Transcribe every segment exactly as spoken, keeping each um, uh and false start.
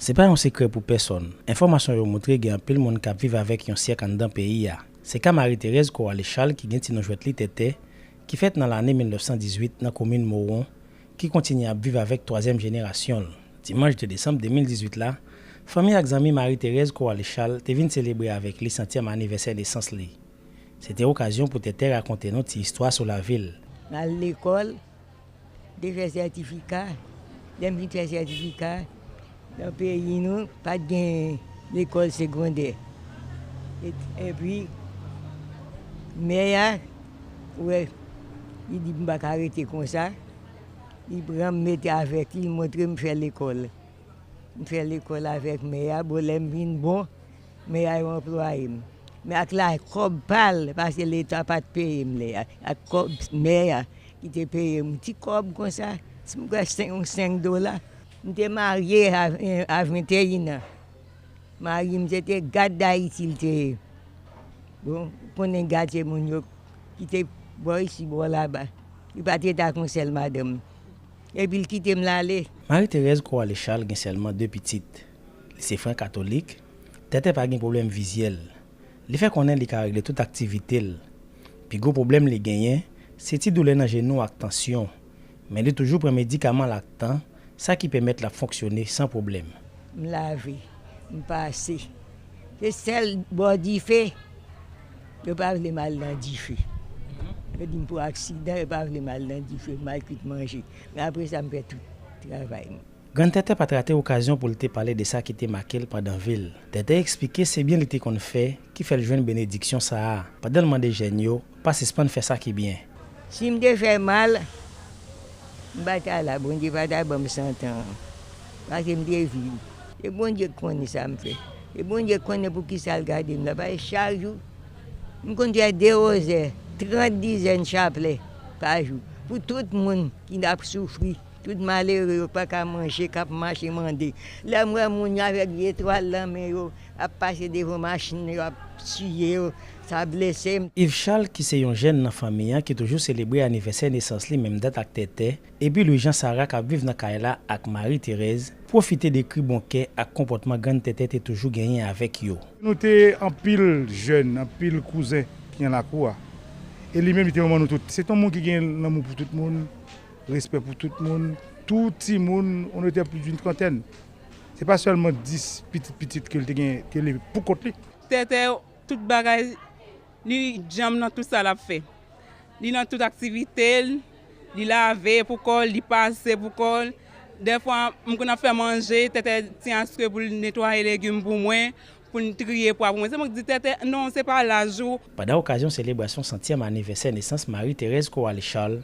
Se pa yon sekrè pou pèsonn. Enfòmasyon yo montre gen anpil moun k ap viv avèk yon syèk anndan peyi a. Se ka Marie Thérèse Coralie Charles ki gen ti non jwèt li Tètè, ki fèt nan lane mil nèf san dizuit nan komin Mawon, ki kontinye ap viv avèk twazyèm jenerasyon l. Dimanch de desanm de mil dizuit la, fanmi ak zanmi Marie Thérèse Coralie Charles te vin selebre avèk li santyèm anivèsè nesans li. Se te okazyon pou Tètè rakonte nou ti istwa sou lavi l. M al lekòl, te fè sètifika. Lè m fin fè sètifika, nan peyi nou, pa t gen lekòl segondè. E, epi, mè a, wè, li di m pa ka rete konsa. Li pran m mete avèk li, li montre m fè lekòl. M fè lekòl avèk mè a, bon, lè m vin bon, mè a yo anplwaye m. Men ak la kòb pa l, paske Leta pa t peye m lè a, ak kòb mè a ki te peye m, ti kòb konsa, si m kwè senk, yon senk dola. M te marye a, a venteyen an. Mari m se te gad Dayiti l te ye. Bon, ou konnen gad se moun yo ki te bò isi, bò laba. Li pa t rete ak yon sèl madanm. Epi l kite m l ale. Marie Thérèse Coralie Charles gen sèlman de pitit. Li se fran katolik. Tètè pa gen pwoblèm vizyèl. Li fè konnen li ka regle tout aktivite l. Pi gwo pwoblèm li genyen, se ti doulè nan jenou ak tansyon. Men li toujou pran medikaman l ak tan, sa ki pèmèt l ap fonksyone san pwoblèm. M lave, m pase. Se sèl bò dife, yo pa vle m al nan dife. Yo di m pou aksidan, yo pa vle m al nan dife, m al kwit manje. Men apre sa, m fè tout travay mwen. Grann Tètè pa t rate okazyon pou l te pale de sa ki te make l pandan vi l. Tètè eksplike se byen li te konn fè ki fè l jwenn benediksyon sa a, pandan l mande jèn yo pa sispann fè sa ki byen. Si m te fè mal, m pa ta la, Bondye pa ta ban m sant an, paske m te vil. E Bondye k konnen sa m fè. E Bondye k konnen poukisa l gade m la, paske chak jou, m konn fè de rozè, trant dizèn chaplè pa jou, pou tout moun ki ap soufri, tout malere yo pa ka manje, k ap mache mande. Lè m wè moun yo avèk vye twal nan men yo, ap pase devan machin yo, ap tiye yo, sa blese m. Yves Charles, ki se yon jèn nan fanmi an ki toujou selebre anivèsè nesans li menm dat ak Tètè, epi Louis Jean Sarah k ap viv nan kay la ak Marie Thérèse, pwofite dekri bon kè ak konpòtman grann Tètè te toujou genyen avèk yo. Nou te anpil jèn, anpil kouzen ki nan lakou a. E li menm, li te manman nou tout. Se te yon moun ki gen lanmou pou tout moun, respè pou tout moun. Tout timoun, on était plus d'une trentaine. Se pa sèlman dis pitit pitit ke l te gen, te leve pou kont li. Tètè, tout bagay, li djanm nan tout sa l ap fè. Li nan tout aktivite l, li lave pou kò l, li pase pou kò l. Dèfwa, m konn ap fè manje, Tètè ti aske pou l netwaye legim pou mwen, pou l triye pwa pou mwen. Se mwen ki di Tètè, non, se pa laj ou. Pandan okazyon selebrasyon santyèm anivèsè nesans Marie Thérèse Coralie Charles,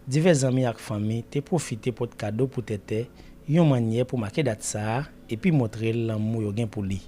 divès zanmi ak fanmi te pwofite pot kado pou Tètè, yon mannyè pou make dat sa a, epi montre l lanmou yo gen pou li.